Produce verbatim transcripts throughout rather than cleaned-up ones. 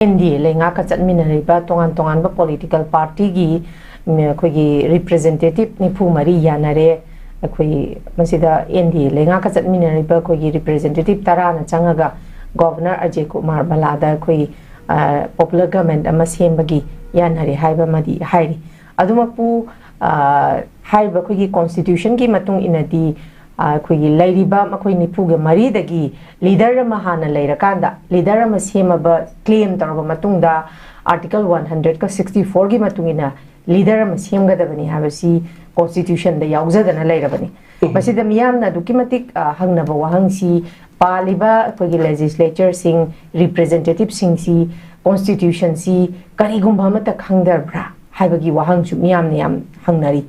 N D ꯑꯦ ꯂꯩꯉꯥꯛꯀ ꯆꯠꯃꯤꯟꯅꯔꯤꯕ ꯇꯣꯉꯥꯟ ꯇꯣꯉꯥꯟꯕ political ꯄꯥꯔꯇꯤꯒꯤ, ꯎꯝ, ꯑꯩꯈꯣꯏꯒꯤ ꯔꯤꯄ꯭ꯔꯖꯦꯟꯇꯦꯇꯤꯚ ꯅꯤꯐꯨ ꯃꯔꯤ ꯌꯥꯅꯔꯦ꯫ ꯑꯩꯈꯣꯏ ꯃꯁꯤꯗ ꯑꯦꯟ ꯗꯤ ꯑꯦ ꯂꯩꯉꯥꯛꯀ ꯆꯠꯃꯤꯟꯅꯔꯤꯕ ꯑꯩꯈꯣꯏꯒꯤ ꯔꯤꯄ꯭ꯔꯖꯦꯟꯇꯦꯇꯤꯚ ꯇꯔꯥꯅ ꯆꯪꯉꯒ ꯒꯣꯚꯔꯅꯔ ꯑꯖꯦ ꯀꯨꯃꯥꯔ ꯚꯜꯂꯥꯗ ꯑꯩꯈꯣꯏ, ꯑ, ꯄꯣꯄꯨꯂꯔ ꯒꯚꯔꯟꯃꯦꯟꯠ ꯑꯃ ꯁꯦꯝꯕꯒꯤ ꯌꯥꯅꯔꯦ ꯍꯥꯏꯕ ꯑꯃꯗꯤ ꯍꯥꯏꯔꯤ꯫ ꯑꯗꯨꯃꯛꯄꯨ, ꯑ, ꯍꯥꯏꯔꯤꯕ ꯑꯩꯈꯣꯏꯒꯤ ꯀꯣꯟꯁꯇꯤꯇ꯭ꯌꯨꯁꯟꯒꯤ ꯃꯇꯨꯡ ꯏꯟꯅꯗꯤ, ꯑ, ꯑꯩꯈꯣꯏꯒꯤ ꯂꯩꯔꯤꯕ ꯃꯈꯣꯏ ꯅꯤꯐꯨꯒ ꯃꯔꯤꯗꯒꯤ ꯂꯤꯗꯔ ꯑꯃ ꯍꯥꯟꯅ ꯂꯩꯔꯀꯥꯟꯗ, ꯂꯤꯗꯔ ꯑꯃ ꯁꯦꯝꯃꯕ ꯀ꯭ꯂꯦꯝ ꯇꯧꯔꯕ ꯃꯇꯨꯡꯗ, ꯑꯥꯔꯇꯤꯀꯜ ꯋꯥꯟ ꯍꯟꯗ꯭ꯔꯦꯗꯀ ꯁꯤꯛꯁꯇꯤ ꯐꯣꯔꯒꯤ ꯃꯇꯨꯡ ꯏꯟꯅ ꯂꯤꯗꯔ ꯑꯃ ꯁꯦꯝꯒꯗꯕꯅꯤ ꯍꯥꯏꯕꯁꯤ ꯀꯣꯟꯁꯇꯤꯇ꯭ꯌꯨꯁꯟꯗ ꯌꯥꯎꯖꯗꯅ ꯂꯩꯔꯕꯅꯤ꯫ ꯎꯝ꯫ ꯃꯁꯤꯗ ꯃꯤꯌꯥꯝꯅ ꯑꯗꯨꯛꯀꯤ ꯃꯇꯤꯛ, ꯑ, ꯍꯪꯅꯕ ꯋꯥꯍꯪꯁꯤ, ꯄꯥꯜꯂꯤꯕ ꯑꯩꯈꯣꯏꯒꯤ ꯂꯦꯖꯤꯁꯂꯦꯆꯔꯁꯤꯡ, ꯔꯤꯄ꯭ꯔꯖꯦꯟꯇꯦꯇꯤꯚꯁꯤꯡꯁꯤ ꯀꯣꯟꯁꯇꯤꯇ꯭ꯌꯨꯁꯟꯁꯤ ꯀꯔꯤꯒꯨꯝꯕ ꯑꯃꯠꯇ ꯈꯪꯗꯕ꯭ꯔꯥ ꯍꯥꯏꯕꯒꯤ ꯋꯥꯍꯪꯁꯨ ꯃꯤꯌꯥꯝꯅ ꯌꯥꯝ ꯍꯪꯅꯔꯤ꯫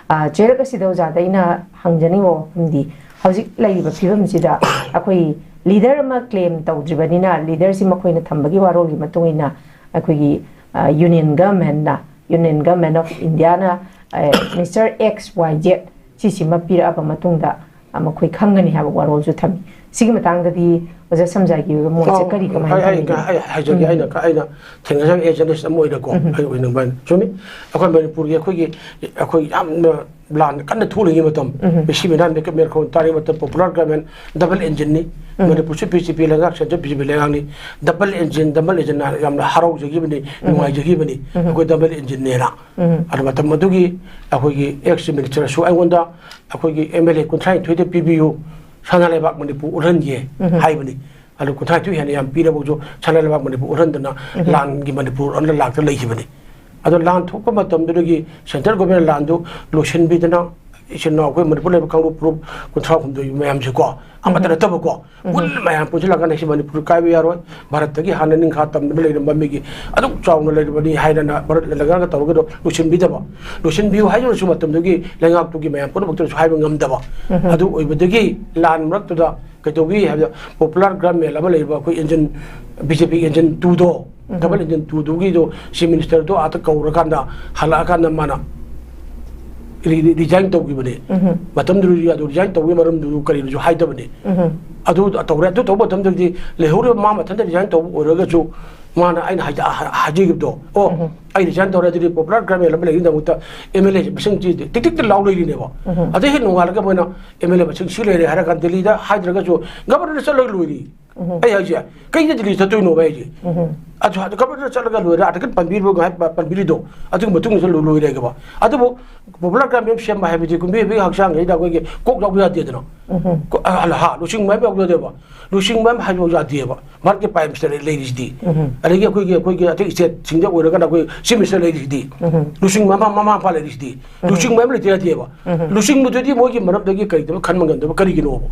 ꯑ, ꯆꯩꯔꯛ ꯑꯁꯤꯗ ꯑꯣꯖꯥꯗ ꯑꯩꯅ ꯍꯪꯖꯅꯤꯡꯕ ꯋꯥꯐꯝꯗꯤ, ꯍꯧꯖꯤꯛ ꯂꯩꯔꯤꯕ ꯐꯤꯕꯝꯁꯤꯗ ꯑꯩꯈꯣꯏ ꯂꯤꯗꯔ ꯑꯃ ꯀ꯭ꯂꯦꯝ ꯇꯧꯗ꯭ꯔꯤꯕꯅꯤꯅ, ꯂꯤꯗꯔꯁꯤ ꯃꯈꯣꯏꯅ ꯊꯝꯕꯒꯤ ꯋꯥꯔꯣꯜꯒꯤ ꯃꯇꯨꯡ ꯏꯟꯅ ꯑꯩꯈꯣꯏꯒꯤ, ꯑ, ꯌꯨꯅꯤꯌꯟ ꯒꯚꯔꯟꯃꯦꯟꯠꯅ, ꯌꯨꯅꯤꯌꯟ ꯒꯚꯔꯟꯃꯦꯟꯠ ꯑꯣꯐ ꯏꯟꯗꯤꯌꯥꯅ, ꯑ, ꯃꯤꯁꯇꯔ ꯑꯦꯛꯁ ꯋꯥꯏ ꯖꯦꯠ ꯁꯤꯁꯤꯃ ꯄꯤꯔꯛꯑꯕ ꯃꯇꯨꯡꯗ, ꯑ, ꯃꯈꯣꯏ ꯈꯪꯒꯅꯤ ꯍꯥꯏꯕ ꯋꯥꯔꯣꯜꯁꯨ ꯊꯝꯃꯤ꯫ ꯁꯤꯒꯤ ꯃꯇꯥꯡꯗꯗꯤ ꯑꯣꯖꯥ ꯁꯝꯖꯥꯏꯒꯤ ꯑꯣꯏꯕ ꯃꯣꯠꯁꯦ ꯑꯣ, ꯀꯔꯤ, ꯀꯃꯥꯏꯅ ꯑꯩ, ꯑꯩ, ꯊꯝꯕꯤꯒꯦ? ꯑꯩ ꯍꯥꯏꯖꯒꯦ, ꯎꯝ꯫ ꯑꯩꯅ, ꯑꯩꯅ ꯊꯦꯡꯅꯖꯕ ꯑꯦ ꯖꯔꯅꯦꯂꯤꯁ ꯑꯃ ꯑꯣꯏꯅꯀꯣ, ꯎꯝ꯫ ꯑꯩ ꯑꯣꯏꯅ ꯃꯥꯏ-, ꯆꯨꯝꯃꯤ꯫ ꯑꯩꯈꯣꯏ ꯃꯅꯤꯄꯨꯔꯒꯤ ꯑꯩꯈꯣꯏꯒꯤ, ꯑꯩꯈꯣꯏ ꯌꯥꯝꯅ ꯂꯥꯟ ꯀꯟꯅ ꯊꯣꯛꯂꯤꯉꯩ ꯃꯇꯝ, ꯎꯝ꯫ ꯕꯤ ꯁꯤ ꯃꯤꯅꯥꯟ ꯃꯦꯛ-, ꯃꯦꯛ ꯈꯣꯡ ꯇꯥꯔꯤꯉꯩ ꯃꯇꯝ, ꯄꯣꯄꯨꯂꯔ ꯒꯚꯔꯟꯃꯦꯟꯠ, ꯗꯕꯜ ꯏꯟꯖꯤꯟꯅꯤ꯫ ꯎꯝ꯫ ꯃꯅꯤꯄꯨꯔꯁꯨ ꯕꯤ ꯖꯦ ꯄꯤ ꯂꯩꯉꯥꯛ, ꯁꯦꯟꯇꯔ ꯕꯤ ꯖꯦ ꯄꯤ ꯂꯩꯉꯥꯛꯅꯤ꯫ ꯗꯕꯜ ꯏꯟꯖꯤꯟ, ꯗꯕꯜ ꯏꯟꯖꯤꯟ ꯌꯥꯝꯅ ꯍꯔꯥꯎꯖꯈꯤꯕꯅꯤ, ꯎꯝ꯫ ꯅꯨꯡꯉꯥꯏꯖꯈꯤꯕꯅꯤ꯫ ꯎꯝ꯫ ꯑꯩꯈꯣꯏ ꯗꯕꯜ ꯏꯟꯖꯤꯟꯅꯦꯅ꯫ ꯎꯝ꯫ ꯑꯗꯨ ꯃꯇꯝ ꯑꯗꯨꯒꯤ ꯑꯩꯈꯣꯏꯒꯤ ꯑꯦꯛꯁ ꯃꯤꯅꯤꯁꯇꯔꯁꯨ ꯑꯩꯉꯣꯟꯗ ꯑꯩꯈꯣꯏꯒꯤ ꯑꯦꯝ ꯑꯦꯜ ꯑꯦ ꯀꯨꯟꯊ꯭ꯔꯥ ꯅꯤꯊꯣꯏꯗ ꯄꯤꯕꯤꯌꯨ, ꯁꯅꯥ ꯂꯩꯕꯥꯛ ꯃꯅꯤꯄꯨꯔ ꯎꯠꯍꯟꯒꯦ ꯎꯝ꯫ ꯍꯥꯏꯕꯅꯤ꯫ ꯑꯗꯨ ꯀꯨꯟꯊ꯭ꯔꯥ ꯅꯤꯊꯣꯏ ꯍꯦꯟꯅ ꯌꯥꯝ ꯄꯤꯔꯕꯁꯨ ꯁꯅꯥ ꯂꯩꯕꯥꯛ ꯃꯅꯤꯄꯨꯔ ꯎꯠꯍꯟꯗꯅ ꯎꯝ꯫ ꯂꯥꯟꯒꯤ ꯃꯅꯤꯄꯨꯔ ꯑꯣꯟꯅ ꯂꯥꯛꯇ ꯂꯩꯈꯤꯕꯅꯤ꯫ ꯑꯗꯣ ꯂꯥꯟ ꯊꯣꯛꯄ ꯃꯇꯝꯗꯨꯗꯒꯤ ꯁꯦꯟꯇ꯭ꯔꯦꯜ ꯒꯣꯔꯃꯦꯟ ꯂꯥꯟꯗꯨ ꯂꯣꯏꯁꯤꯟꯕꯤꯗꯅ, ꯏꯆꯤꯟ ꯏꯅꯥꯎ ꯑꯩꯈꯣꯏ ꯃꯅꯤꯄꯨꯔ ꯂꯩꯕ ꯀꯥꯡꯂꯨꯞ ꯐꯨꯔꯨꯞ ꯀꯨꯟꯊ꯭ꯔꯥ ꯍꯨꯝꯗꯣꯏ ꯃꯌꯥꯝꯁꯦꯀꯣ, ꯑꯃꯠꯇ ꯎꯝ꯫ ꯅꯠꯇꯕꯀꯣ, ꯎꯝ꯫ ꯄꯨꯟꯅ ꯃꯌꯥꯝ ꯄꯨꯟꯁꯤꯜꯂꯀꯥꯟꯗ ꯁꯤ ꯃꯅꯤꯄꯨꯔ ꯀꯥꯏꯕ ꯌꯥꯔꯣꯏ, ꯚꯥꯔꯠꯇꯒꯤ ꯍꯥꯟꯅ ꯅꯤꯡꯈꯥ ꯇꯝꯗꯨꯅ ꯂꯩꯔꯝꯕ ꯃꯤꯒꯤ ꯑꯗꯨꯛ ꯆꯥꯎꯅ ꯂꯩꯔꯕꯅꯤ ꯍꯥꯏꯗꯅ ꯚꯥꯔꯠ ꯂꯩꯉꯥꯛꯅ ꯇꯧꯔꯒꯗꯣ ꯂꯣꯏꯁꯤꯟꯕꯤꯗꯕ, ꯂꯣꯏꯁꯤꯟꯕꯤꯌꯨ ꯍꯥꯏꯗꯨꯅꯁꯨ ꯃꯇꯝꯗꯨꯒꯤ ꯂꯩꯉꯥꯛꯇꯨꯒꯤ ꯃꯌꯥꯝ ꯄꯨꯝꯅꯃꯛꯇꯁꯨ ꯍꯥꯏꯕ ꯉꯝꯗꯕ, ꯎꯝ꯫ ꯑꯗꯨ ꯑꯣꯏꯕꯗꯒꯤ ꯂꯥꯟ ꯃꯔꯛꯇꯨꯗ ꯀꯩꯗꯧꯏ ꯍꯥꯏꯕꯗ, ꯄꯣꯄꯨꯂꯔ ꯒꯚꯔꯟꯃꯦꯟꯠ ꯑꯃ ꯂꯩꯔꯤꯕ ꯑꯩꯈꯣꯏ ꯏꯟꯖꯤꯟ, ꯕꯤ ꯖꯦ ꯄꯤ ꯏꯟꯖꯤꯟ ꯇꯨꯗꯣ, ꯎꯝ꯫ ꯗꯕꯜ ꯏꯟꯖꯤꯟ ꯇꯨꯗꯨꯒꯤꯗꯣ ꯆꯤꯐ ꯃꯤꯅꯤꯁꯇꯔꯗꯣ ꯑꯥꯗ ꯀꯧꯔꯀꯥꯟꯗ ꯍꯜꯂꯛꯑꯀꯥꯟꯗ ꯃꯥꯅ ꯔꯤ-, ꯔꯤ-, ꯔꯤꯖꯥꯏꯟ ꯇꯧꯈꯤꯕꯅꯦ꯫ ꯎꯝ꯫ ꯃꯇꯝꯗꯨꯗꯗꯤ ꯑꯗꯨ ꯔꯤꯖꯥꯏꯟ ꯇꯧꯕꯒꯤ ꯃꯔꯝꯗꯨ ꯀꯔꯤꯅꯁꯨ ꯍꯥꯏꯗꯕꯅꯦ꯫ ꯎꯝ꯫ ꯑꯗꯨ ꯇꯧꯔꯦ꯫ ꯑꯗꯨ ꯇꯧꯕ ꯃꯇꯝꯗꯗꯤ ꯂꯩꯍꯧꯔꯤꯕ ꯃꯥ ꯃꯊꯟꯇ ꯔꯤꯖꯥꯏꯟ ꯇꯧꯕ ꯑꯣꯏꯔꯒꯁꯨ ꯃꯥꯅ ꯑꯩꯅ ꯍꯥꯏꯖ- ꯍꯥꯏꯖꯈꯤꯕꯗꯣ, ꯑꯣ, ꯎꯝ꯫ ꯑꯩ resign ꯇꯧꯔꯦ, ꯑꯗꯨꯗꯤ popular government ꯑꯃ ꯂꯩꯅꯕꯗꯃꯛꯇ M L A ꯃꯁꯤꯡ ꯇꯤꯛ ꯇꯤꯛ ꯂꯥꯎ ꯂꯩꯔꯤꯅꯦꯕ꯫ ꯎꯝ꯫ ꯑꯗꯩ ꯍꯦꯛ ꯅꯣꯡꯉꯥꯜꯂꯒ ꯃꯣꯏꯅ M L A ꯃꯁꯤꯡ ꯁꯤ ꯂꯩꯔꯦ ꯍꯥꯏꯔꯒ ꯗꯤꯜꯂꯤꯗ ꯍꯥꯏꯗ꯭ꯔꯒꯁꯨ governorꯗ ꯆꯠꯂꯒ ꯂꯣꯏꯔꯤ꯫ ꯎꯝ꯫ ꯑꯩ ꯍꯥꯏꯁꯦ, ꯀꯩꯗ ꯗꯤꯜꯂꯤ ꯆꯠꯇꯣꯏꯅꯣꯕ ꯑꯩꯁꯦ? ꯎꯝ꯫ ꯑꯗꯨ governorꯗ ꯆꯠꯂꯒ ꯂꯣꯏꯔꯦ, article ꯄꯟꯕꯤꯔꯤꯕ ꯉꯥꯏ ꯄ-, ꯄꯟꯕꯤꯔꯤꯗꯣ, ꯑꯗꯨꯒꯤ ꯃꯇꯨꯡ ꯏꯟꯅ ꯂꯣꯏ-, ꯂꯣꯏꯔꯦꯒꯕ꯫ ꯑꯗꯨꯕꯨ popular government ꯁꯦꯝꯕ ꯍꯥꯏꯕꯗꯤ ꯀꯨꯝꯕꯤ ꯍꯩꯕꯒꯤ ꯍꯛꯆꯥꯡꯁꯤꯗ ꯑꯩꯈꯣꯏꯒꯤ ꯀꯣꯛ ꯌꯥꯎꯕ ꯌꯥꯗꯦꯗꯅ꯫ ꯎꯝ꯫ ꯀꯣ-, ꯑ, ꯑ, ꯍꯥ, ꯂꯨꯆꯤꯡꯕ ꯍꯥꯏꯕ ꯌꯥꯎꯕ ꯌꯥꯗꯦꯕ꯫ ꯂꯨꯆꯤꯡꯕ ꯑꯃ ꯍꯥꯏꯕ ꯌꯥꯗꯦꯕ꯫ ꯃꯍꯥꯛꯀꯤ Prime Minister ꯂꯩꯔꯤꯁꯤꯗꯤ꯫ ꯎꯝ꯫ ꯑꯗꯒꯤ ꯑꯩꯈꯣꯏꯒꯤ, ꯑꯩꯈꯣꯏꯒꯤ ꯑꯇꯩ stateꯁꯤꯡꯗ ꯑꯣꯏꯔꯒꯅ ꯑꯩꯈꯣꯏ Chief Minister ꯂꯩꯔꯤꯁꯤꯗꯤ꯫ ꯎꯝ꯫ ꯂꯨꯆꯤꯡꯕ ꯑꯃ, ꯃꯃꯥ ꯃꯄꯥ ꯂꯩꯔꯤꯁꯤꯗꯤ꯫ ꯎꯝ꯫ ꯂꯨꯆꯤꯡꯕ ꯑꯃ ꯂꯩꯇ ꯌꯥꯗꯦꯕ꯫ ꯎꯝ꯫ ꯂꯨꯆꯤꯡꯕꯗꯨꯗꯤ ꯃꯣꯏꯒꯤ ꯃꯔꯝꯗꯒꯤ ꯀꯔꯤꯗꯧꯕ ꯈꯟꯕ ꯉꯝꯗꯕ ꯀꯔꯤꯒꯤꯅꯣꯕ?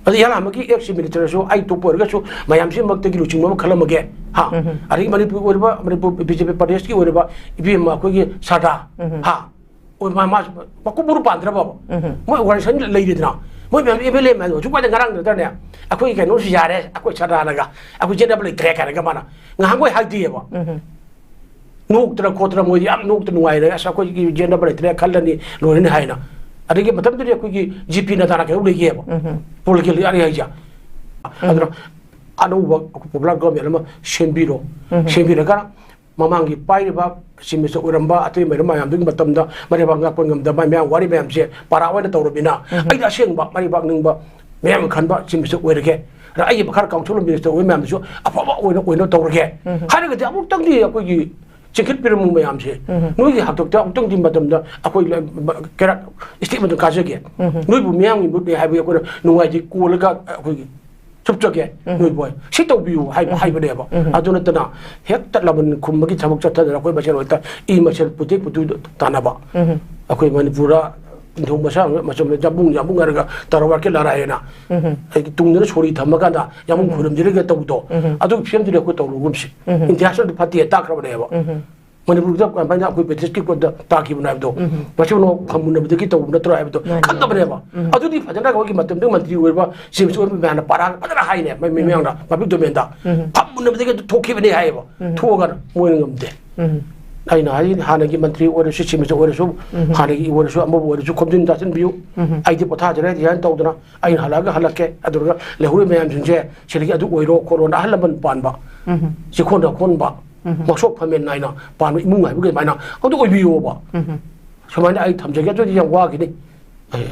ꯑꯗ ꯌꯥꯂꯥꯃꯒꯤ ex Chief Ministerꯁꯨ ꯑꯩ ꯇꯣꯞꯄ ꯑꯣꯏꯔꯒꯁꯨ ꯃꯌꯥꯝꯁꯤꯃꯛꯇꯒꯤ ꯂꯨꯆꯤꯡꯕ ꯑꯃ ꯈꯜꯂꯝꯃꯒꯦ꯫ ꯍꯥ? ꯎꯝ꯫ ꯑꯗꯒꯤ ꯃꯅꯤꯄꯨꯔ ꯑꯣꯏꯔꯤꯕ, ꯃꯅꯤꯄꯨꯔ BJP ꯄ꯭ꯔꯗꯦꯁꯀꯤ ꯑꯣꯏꯔꯤꯕ ꯏꯕꯦꯝꯃ ꯑꯩꯈꯣꯏꯒꯤ ꯁꯔꯗꯥ꯫ ꯎꯝ꯫ ꯍꯥ? ꯑꯣꯏ, ꯃꯥ, ꯃꯥ, ꯃꯀꯨꯞ ꯃꯔꯨ ꯄꯥꯟꯗ꯭ꯔꯕꯕ? ꯎꯝ꯫ ꯃꯣꯏ organization ꯂꯩꯔꯤꯗꯅ, ꯃꯣꯏ ꯃꯌꯥꯝ MLA ꯃꯌꯥꯝꯗꯣ ꯍꯧꯖꯤꯛ ꯋꯥꯏꯗ ꯉꯔꯥꯡ ꯅꯠꯇ꯭ꯔꯅꯦ, "ꯑꯩꯈꯣꯏ ꯀꯩꯅꯣꯁꯨ ꯌꯥꯔꯦ, ꯑꯩꯈꯣꯏ ꯁꯔꯗꯥꯅꯒ, ꯑꯩꯈꯣꯏ ꯆꯦꯟꯅꯕ ꯂꯩꯇ꯭ꯔꯦ" ꯀꯥꯏꯅꯒ ꯃꯥꯅ ꯉꯍꯥꯟꯈꯣꯏ ꯍꯥꯏꯗꯦꯕ꯫ ꯎꯝ꯫ ꯅꯣꯛꯇꯅ ꯈꯣꯠꯇꯅ ꯃꯣꯏꯗꯤ ꯌꯥꯝ ꯅꯣꯛꯇꯅ ꯅꯨꯡꯉꯥꯏꯅ, "ꯑꯁ, ꯑꯩꯈꯣꯏꯒꯤ ꯆꯦꯟꯅꯕ ꯂꯩꯇ꯭ꯔꯦ, ꯈꯜꯂꯅꯤ, ꯂꯣꯏꯔꯅꯤ" ꯍꯥꯏꯅ꯫ ꯑꯗꯒꯤ ꯃꯇꯝꯗꯨꯗꯤ ꯑꯩꯈꯣꯏꯒꯤ GP ꯅꯗꯥꯅ ꯀꯩꯅꯣ ꯂꯩꯒꯦꯕ꯫ ꯎꯝ꯫ Political area ꯍꯥꯏꯁꯦ꯫ ꯎꯝ꯫ ꯑꯗꯨꯅ ꯑꯅꯧꯕ popular government ꯑꯃ ꯁꯦꯝꯕꯤꯔꯣ꯫ ꯎꯝ꯫ ꯁꯦꯝꯕꯤꯔꯒ ꯃꯃꯥꯡꯒꯤ ꯄꯥꯏꯔꯤꯕ Chief Minister ꯑꯣꯏꯔꯝꯕ ꯑꯇꯩ ꯃꯌꯥꯝ ꯃꯌꯥꯝꯗꯨꯒꯤ ꯃꯇꯝꯗ ꯃꯔꯩꯕꯥꯛ ꯉꯥꯛꯄ ꯉꯝꯗꯕ ꯃꯌꯥꯝ ꯋꯥꯔꯤ ꯃꯌꯥꯝꯁꯦ ꯄꯥꯔꯥ ꯑꯣꯏꯅ ꯇꯧꯔꯕꯅꯤꯅ, ꯎꯝ꯫ ꯑꯩꯅ ꯑꯁꯦꯡꯕ ꯃꯔꯩꯕꯥꯛ ꯅꯤꯡꯕ ꯃꯌꯥꯝ ꯈꯟꯕ Chief Minister ꯑꯣꯏꯔꯒꯦ꯫ ꯑꯗ ꯑꯩꯒꯤ ꯃꯈꯥꯗ council of minister ꯑꯣꯏꯕ ꯃꯌꯥꯝꯗꯨꯁꯨ ꯑꯐꯕ ꯑꯣꯏꯅ, ꯑꯣꯏꯅ ꯇꯧꯔꯒꯦ꯫ ꯎꯝ꯫ ꯍꯥꯏꯔꯒꯗꯤ ꯑꯃꯨꯛꯇꯪꯗꯤ ꯑꯩꯈꯣꯏꯒꯤ ꯆꯤꯡꯈꯠꯄꯤꯔꯝꯃꯨ ꯃꯌꯥꯝꯁꯦ꯫ ꯎꯝ꯫ ꯅꯣꯏꯒꯤ ꯍꯥꯛꯇꯛꯇ ꯑꯃꯨꯛꯇꯪꯗꯤ ꯃꯇꯝꯗ ꯑꯩꯈꯣꯏ ꯂ-, ꯕ-, ꯀꯩꯔꯥꯛ state ꯑꯃꯗ ꯀꯥꯖꯒꯦ꯫ ꯎꯝ꯫ ꯅꯣꯏꯕꯨ ꯃꯤꯌꯥꯝꯒꯤ ꯃꯤꯍꯨꯠꯅꯤ ꯍꯥꯏꯕꯒꯤ ꯑꯩꯈꯣꯏꯅ ꯅꯨꯡꯉꯥꯏꯖꯩ ꯀꯣꯜꯂꯒ ꯑꯩꯈꯣꯏꯒꯤ ꯆꯨꯞꯆꯒꯦ, ꯎꯝ꯫ ꯅꯣꯏꯕꯨ ꯁꯤ ꯇꯧꯕꯤꯌꯨ ꯍꯥꯏꯕ, ꯎꯝ꯫ ꯍꯥꯏꯕꯅꯦꯕ꯫ ꯎꯝ꯫ ꯑꯗꯨ ꯅꯠꯇꯅ ꯍꯦꯛꯇ ꯂꯃꯟ ꯈꯨꯝꯕꯒꯤ ꯊꯕꯛ ꯆꯠꯊꯗꯅ ꯑꯩꯈꯣꯏ ꯃꯁꯦꯜ ꯍꯦꯛꯇ ꯏ ꯃꯁꯦꯜ ꯄꯨꯊꯦꯛ ꯄꯨꯊꯨ ꯇꯥꯟꯅꯕ꯫ ꯎꯝ꯫ ꯑꯩꯈꯣꯏ ꯃꯅꯤꯄꯨꯔꯗ ꯅꯤꯡꯊꯧ ꯃꯁꯥ ꯃꯆꯝ ꯌꯥꯝꯕꯨꯡ, ꯌꯥꯝꯕꯨꯡ ꯍꯥꯏꯔꯒ ꯇꯔꯥꯋꯥꯔꯀꯤ ꯂꯥꯔꯥꯏ ꯍꯥꯏꯅ ꯎꯝ꯫ ꯑꯩꯒꯤ ꯇꯨꯡꯗꯅ ꯁꯣꯔꯤ ꯊꯝꯃꯀꯥꯟꯗ ꯌꯥꯝꯕꯨꯡ ꯎꯝ꯫ ꯈꯨꯔꯨꯝꯖꯔꯒ ꯇꯧꯕꯗꯣ, ꯎꯝ꯫ ꯑꯗꯨꯒꯤ ꯐꯤꯕꯝꯗꯨꯗꯤ ꯑꯩꯈꯣꯏ ꯇꯧꯔꯨꯒꯨꯝꯁꯤ꯫ ꯎꯝ꯫ ꯏꯟꯗꯤꯌꯥꯁꯤꯅ ꯑꯗꯨ ꯐꯠꯇꯦ ꯇꯥꯛꯈ꯭ꯔꯕꯅꯦꯕ꯫ ꯎꯝ꯫ ꯃꯅꯤꯄꯨꯔꯗ ꯀꯃꯥꯏꯅ ꯑꯩꯈꯣꯏ ꯕ꯭ꯔꯤꯇꯤꯁꯀꯤ ꯀꯣꯟꯗ ꯇꯥꯈꯤꯕꯅꯣ ꯍꯥꯏꯕꯗꯣ, ꯎꯝ꯫ ꯃꯁꯤ ꯐꯝꯃꯨꯟꯅꯕꯗꯒꯤ ꯇꯧꯕ ꯅꯠꯇ꯭ꯔꯣ ꯍꯥꯏꯕꯗꯣ ꯃꯥꯅꯤ꯫ ꯈꯪꯗꯕꯅꯦꯕ꯫ ꯎꯝ꯫ ꯑꯗꯨꯗꯤ ꯐꯖꯅ ꯑꯩꯈꯣꯏꯒꯤ ꯃꯇꯝꯗꯨꯒꯤ ꯃꯟꯇ꯭ꯔꯤ ꯑꯣꯏꯔꯤꯕ, ꯆꯤꯞꯁ ꯑꯣꯏꯔꯤꯕ ꯃꯌꯥꯝꯅ ꯄꯥꯔꯥ ꯐꯖꯅ ꯍꯥꯏꯅꯦ, ꯃ-, ꯃ-, ꯎꯝ꯫ ꯃꯌꯥꯝꯅ ꯄꯕ꯭ꯂꯤꯛ ꯗꯣꯃꯦꯟꯗ꯫ ꯎꯝ꯫ ꯐꯝꯃꯨꯟꯅꯕꯗꯒꯤ ꯑꯗꯨ ꯊꯣꯛꯈꯤꯕꯅꯦ ꯍꯥꯏꯌꯦꯕ꯫ ꯎꯝ꯫ ꯊꯣꯛꯑꯒ ꯃꯣꯏꯅ ꯉꯝꯗꯦ꯫ ꯎꯝ꯫ ꯑꯩꯅ ꯍꯥꯏ, ꯍꯥꯟꯅꯒꯤ ꯃꯟꯇ꯭ꯔꯤ ꯑꯣꯏꯔꯁꯨ, ꯆꯤꯐ ꯃꯤꯅꯤꯁꯇꯔ ꯑꯣꯏꯔꯁꯨ, ꯍꯥꯟꯅꯒꯤ ꯑꯣꯏꯔꯁꯨ, ꯑꯃꯕꯨ ꯑꯣꯏꯔꯁꯨ, ꯈꯣꯝꯖꯤꯟ ꯇꯥꯁꯤꯟꯕꯤꯌꯨ꯫ ꯑꯩꯗꯤ ꯄꯣꯊꯥꯖꯔꯦ, ꯔꯤꯖꯥꯏꯟ ꯇꯧꯗꯅ ꯑꯩꯅ ꯍꯜꯂꯛꯑꯒ ꯍꯜꯂꯛꯀꯦ꯫ ꯑꯗꯨꯒ ꯂꯩꯍꯧꯔꯤꯕ ꯃꯌꯥꯝꯁꯤꯡꯁꯦ ꯁꯤꯗꯒꯤ ꯑꯗꯨ ꯑꯣꯏꯔꯣ ꯈꯣꯠꯂꯣꯅ ꯑꯍꯜ ꯂꯃꯟ ꯄꯥꯟꯕ, ꯆꯦꯛꯀꯣꯟ ꯆꯥꯛꯀꯣꯟꯕ, ꯃꯁꯣꯛ ꯐꯃꯦꯟ ꯅꯥꯏꯅ ꯄꯥꯟꯕ ꯏꯃꯨꯡ ꯍꯥꯏꯕꯒꯤ ꯑꯗꯨꯃꯥꯏꯅ ꯑꯗꯨ ꯑꯣꯏꯕꯤꯌꯣꯕ꯫ ꯁꯨꯃꯥꯏꯅ ꯑꯩ ꯊꯝꯖꯒꯦ꯫ ꯑꯗꯨꯗꯤ ꯌꯥꯝ ꯋꯥꯈꯤꯅꯤ꯫ ꯑꯦ,